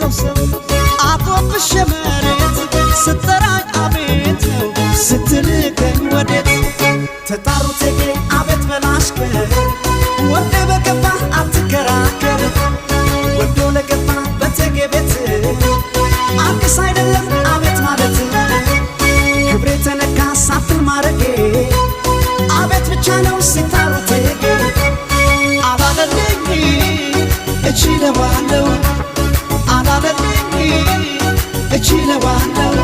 የማውቀው ሰው አጎንብሼ መሬት ስጠራኝ አቤት ነው ስትልከኝ ወዴት ተጣሩ ቴጌ አቤት በላሽከር ወደ በገባ አትከራከር ወዶ ለገባ በቴጌ ቤት አዲስ አይደለም አቤት ማለት ክብሬ ተነካ ሳትል ማረጌ አቤት ብቻ ነው ሲታሩ ቴጌ አላለልኝ እችለዋለሁ አላለልኝ እችለዋለሁ።